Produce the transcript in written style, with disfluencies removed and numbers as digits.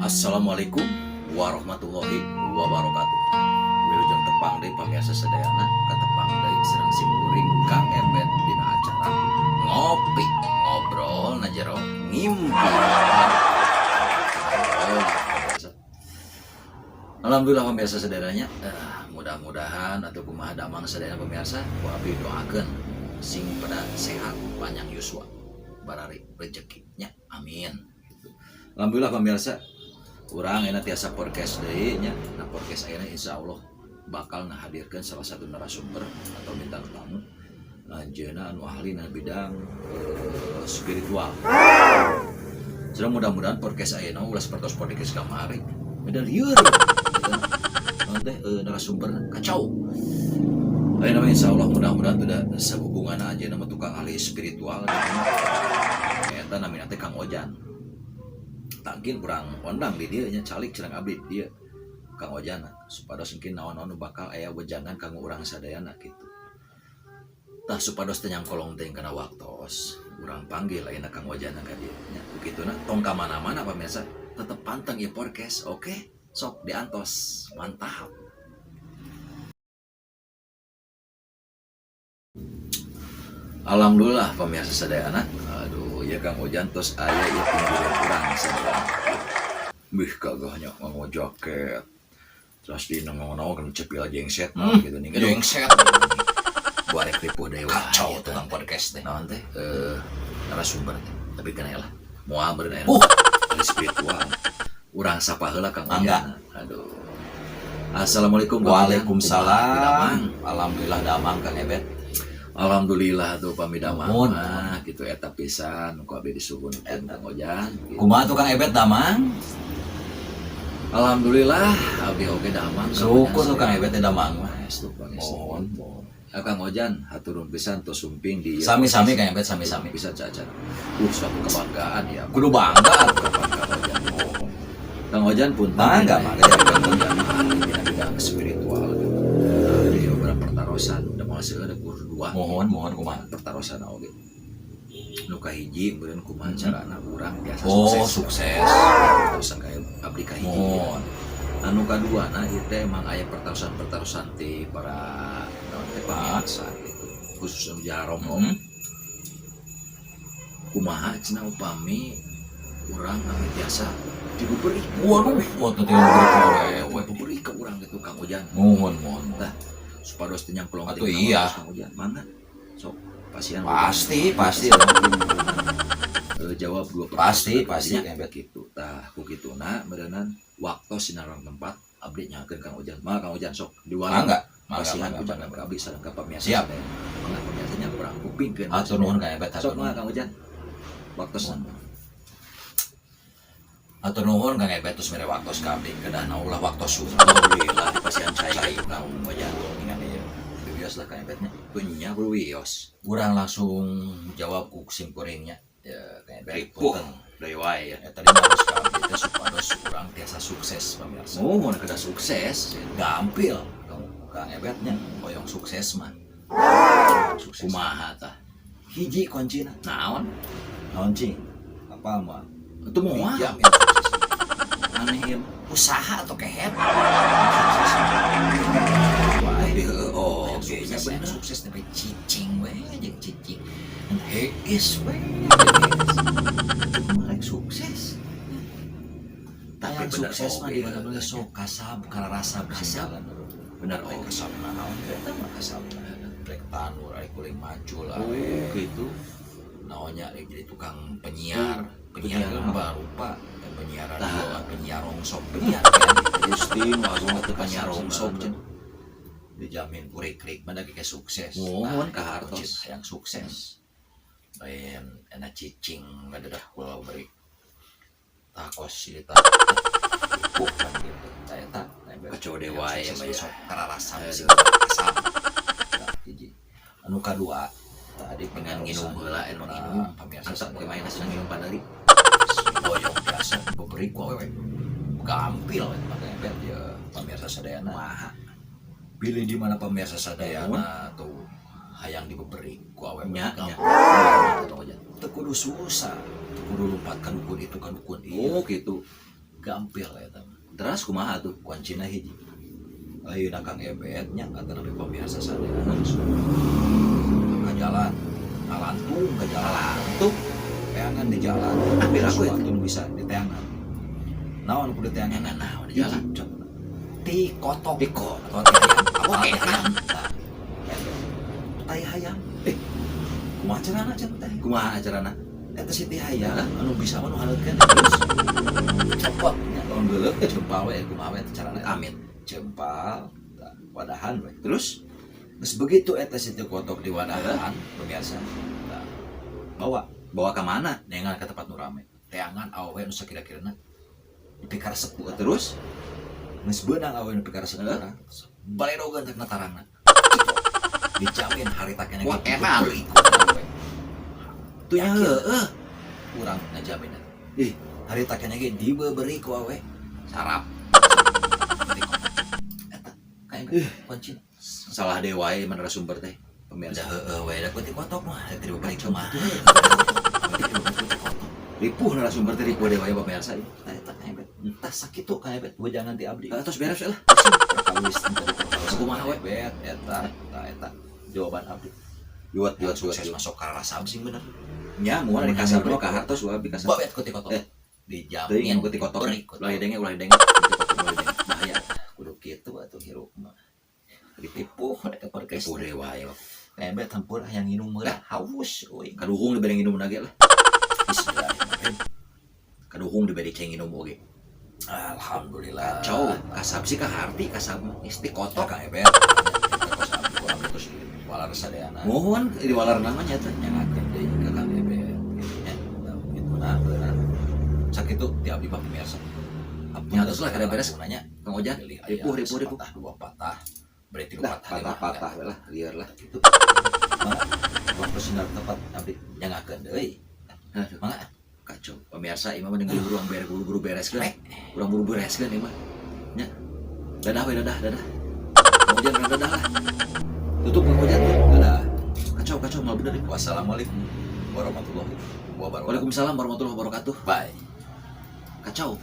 Assalamualaikum warahmatullahi wabarakatuh. Wilujeng tepang deui pamirsa sadayana, katepang deui sareng simkuring Kang Ebet dina acara Ngopi Ngobrol na Jero Ngimpi. Oh, alhamdulillah pemirsa sadayana, mudah-mudahan atau kumaha damang sadayana pemirsa, ku abdi doakeun sing pada sehat, panjang yuswa, barari rezeki nya, amin gitu. Alhamdulillah pemirsa, urang enak tiasa podcast deui nya. Nah, podcast ayeuna insyaallah bakal ngahadirkeun salah satu narasumber atau bintang tamu anjeunna anu ahli na bidang spiritual. Sudah, mudah-mudahan podcast ayeuna ulah sapertos podcast kamari. Beda lieur. Gitu. Naon teh narasumber kacau. Ayeuna mah insyaallah mudah-mudahan tidak sehubungan aja nama tukang ahli spiritual gitu. Eta namina teh Kang Ojan. Tangkin kurang ondang di dieu nya, calik sareng abdi di dieu. Kang Ojan supados mungkin naon-naon nu bakal aya wejangan kanggo urang sadayana gitu. Tah, supados teu nyangkolong teh kana waktos, urang panggil ayeuna Kang Ojan ka dieu nya. Begituna tong ka mana-mana pemirsa, tetep panteng ieu podcast, oke? Sok diantos, mantap. Alhamdulillah pemirsa sadayana. Aduh, ya Kang Ojan tos aya ieu pinggiran urang sadayana. Wih, gagahnya nganggo jaket. Terus di nongol kan cepil jengset gitu nih. Jengset. Buarek ripuh deui wae. Kacau eta. Tukang podcast teh. Naon teh narasumber teh. Tapi kena lah. Moal meureun aya. Ahli spiritual. Urang sapa heula Kang Mangga. Ojan. Aduh. Assalamualaikum, Kang Ojan. Waalaikumsalam. Kumaha, damang? Alhamdulillah damang, Kang Ebet. Alhamdulillah tuh pami damang Nuhun. mah gitu, eta pisan ku abdi disuhunkeun Kang Ojan gitu. Kumaha tuh, Kang Ebet, damang? Alhamdulillah abdi oge damang, Kang Syukur Ojan. tuh Kang Ebet teh damang mah. Pangestu, pangestu. Mohon, mohon. Ya, Kang Ojan, hatur nuhun pisan tos sumping di Sami-sami, Kang Ebet, sami-sami. Bisa caca. Suatu kebanggaan ya. Kudu bangga. Kang Ojan. Kang Ojan pun Mangga, mangga. Kang Ojan ahli dina bidang spiritual gitu. Nah, di beberapa pertarosan udah mau seueur ada kur dua. Mohon, mohon, kumaha? Pertarosan oge. Nu kahiji meureun kumaha carana urang biasa Oh, sukses. Sukses. Pertarosan ka abdi kahiji. Mohon. Anu kadua nah ieu teh emang aya pertarosan-pertarosan ti para naon teh pamirsa gitu. Khusus anu jarom. Kumaha cenah upami urang anu tiasa diberi? Waduh, waktu tinggal beri Diberi ke urang gitu, Kang Ojan. Mohon, mohon, mohon. Nah, supados teu nyangkolong Atuh teh iya. Kang Ojan. Mangga. Sok pasihan. Pasti, pasti. Jawab dua Pasti, pertanyaan pasti, nya, Kang Ebet. Gitu. Tah, ku kituna meureunnan waktos sinareng tempat abdi nyakeun Kang Ojan. Mangga Kang Ojan, sok diwala. Mangga, mangga, Pasihan mangga, ujangan mangga. ka abdi sareng ka pamirsa Siap. sadaya. Mangga pamirsanya kurang kupingkeun. Hatur nuhun, Kang Ebet, Sok hatur mangga nuhun. Kang Ojan. Waktosna. Hatur nuhun, Kang Ebet, terus mere waktos ka abdi. Kedahna ulah waktos sumpah. Alhamdulillah dipasihan cai Cai Kang Ojan. Ingat ieu. Wios lah Kang Ebetnya. Punya kudu wios. Urang langsung jawab ku sim kuringnya. Ya, Kang Ebet. Ripuh. Punten. Deui wae ya. Ya, tadi harus ka abdi teh supados urang tiasa sukses pamirsa. Oh, mun kedah sukses. Gampil Kang, Kang Ebetnya hoyong sukses mah. Sukses. Kumaha tah? Hiji kuncina. Naon? Naon cing? Apa mah? Itu moal. Dijamin sukses. Aneh ieu mah. Usaha atau kehet. Tapi heueuh Oh, oge nya sukses, bener. Sukses tapi cicing we jeung cicing. Heis we. Kumaha rek sukses? Tapi Tapi bener sukses mah oge, di mana-mana heueuh. sok kasab karasa Kasab. Bener Rek oge. Kasab naon eta mah kasab. Rek tanur, rek kuling macul, Oh, rek gitu. naonnya, rek jadi tukang penyiar. Penyiar Penyiar kan apa? barupa penyiar Tah. radio, penyiar rongsok, penyiar kan. Gusti langsung teu Penyiar rongsok cenah. cenah. Dijamin kurik-krik mana kayak sukses. Mohon Nah, ka hartos. kunci yang sukses. Lain enak cicing ngadedah kula beri takos sih tah kan gitu. Tah eta Kacau dewa ya, sukses mah ya. sok kararasa Aduh. sih kasab. Nah, hiji. Anu kadua tadi Dengan nginum heula emang nginum. Pamirsa Antap we main senang nginum padari. Boyong biasa beberi ku awewe. Gampil eta mah Kang Ebet ya, pamirsa sadayana. Kumaha? Pilih di mana pemirsa sadayana tuh hayang diberi ku awewe. Nya, nya. Gampil. Kang Ojan. Teu kudu susah, teu kudu lompat ka dukun itu, ka dukun ieu. Oh, gitu. Gampil eta mah. Terus kumaha tuh? Kuncina hiji. Ayeuna Kang Ebet nya atanapi pemirsa sadaya langsung ka jalan, ngalantung ka jalan. Lantung. Teangan di jalan. Ah, piraku eta? Sesuatu nu bisa diteangan. Naon kudu diteangan? Neangan naon di jalan? Hiji, contohna. Ti kotok. Ti kotok. Atau ti hayam. Oke, Tai hayam. Tah, eta. Tai hayam. Kumaha carana cenah teh? Kumaha carana? Eta si ti hayam anu bisa mah nu haneut keneh. Terus Copot nya lawan geuleuh cempal we, kumaha we eta carana. Amit. Cempal, tah, wadahan we. Terus. Geus begitu eta si ti kotok di wadahan, pemirsa. Tah, bawa. Bawa ke mana? Neangan ke tempat nu rame. Teangan awewe nu sakira-kirana dipikaresep ku urang. Terus. Geus beunang awewe nu pikaresep ku urang. Baledogan teh kana tarangna. Dijamin harita keneh Wah, gitu, enak. beli ku awewe. Tuh ya, Yakin. heeh. Urang ngajamin eta. Ih. Harita keneh ge dibeberi ku awewe. Sarap. Eta kayak kunci. Salah deui wae narasumber teh, pemirsa. Da heueuh we, da ku ti kotok mah rek dibeberi kumaha. Ripuh narasumber teh, ripuh deui wae, pemirsa. Tah, eta Kang Ebet. Tah, sakitu Kang Ebet wejangan ti abdi. Tos beres lah. Perkawis tentang Kumaha we? Bet eta, tah eta jawaban abdi. Juat juat juat. Sukses masuk ka rasam sing bener. Nya moal di kasar mah ka hartos wae di kasar. Babet ku ti kotok. Dijamin Dijamin ku ti kotok. Berikut. Ulah denge, ulah denge. Ku ti kotok, ulah denge. Bahaya. Kudu kitu atuh hirup mah. Ditipu mereka podcast. Ripuh deui wae. Kang Ebet, hampura, hayang nginum heula, haus euy. Kaduhung dibere nginum ge lah. Bismillahirrahmanirrahim. Kaduhung dibere cai nginum oge. Alhamdulillah. Kacau, kasab sih kaharti kasab mah. Geus ti Kotok kotok. Kang Ebet. Eta kos abdi ku abdi terus walar sadayana. Mohon di walar namanya teh. Nyangakeun deui ka Kang Ebet gitu nya. Gitu nah, beunang. Sakitu ti abdi mah, pemirsa. Nya tos lah, kada beres. Nanya. Kang Ojan, ripuh ripuh ripuh. Patah dua patah. Berarti Lah, patah lima. patah-patah we lah, lieur lah. Gitu. Mangga, waktu sinar tepat abdi nyangakeun deui. Aduh, Mangga. Kacau. Pemirsa, ieu mah mending buru urang beres, buru-buru bereskeun. Urang buru bereskeun ieu mah. Nya. Dadah we, dadah, dadah. Kang Ojan, dadah lah. Tutup, Kang Ojan tuh. Dadah. Kacau, kacau mal bener. Wassalamualaikum warahmatullahi wabarakatuh. Waalaikumsalam warahmatullahi wabarakatuh. Bye. Kacau.